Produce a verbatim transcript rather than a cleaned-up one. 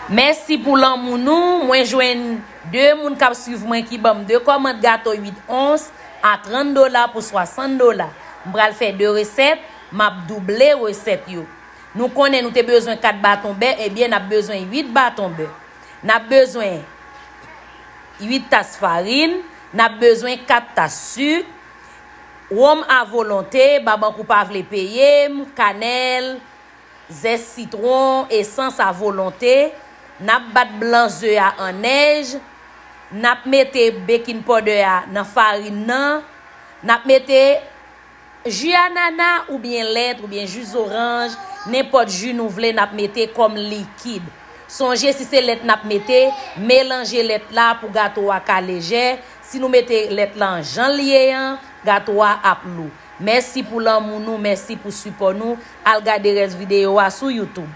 Mèsi pou lanmou nou. Mwen jwenn de moun k ap swiv mwen ki ban m de kòmand gato uit ons a trant dola pou swasant dola. M pral fè de resèt, m ap double resèt yo. Nou konnen nou te bezwen kat baton bè, ebyen n ap bezwen uit baton bè. N ap bezwen uit tas farin, n ap bezwen kat tas sik, wonm avolonte, Babankou pa vle peye m, kanèl, zès sitwon, esans avolonte. N ap bat blan ze a an nèj. N ap mete baking powder a nan farin nan. N ap mete ji anana oubyen lèt oubyen ji zoranj, nenpòt ji nou vle n ap mete kòm likid. Sonje, si se lèt n ap mete, melanje lèt la pou gato a ka lejè. Si nou mete lèt la an jan l ye an, gato a ap lou. Mèsi pou lanmou nou, mèsi pou sipò nou. Al gade rès videyo a sou YouTube.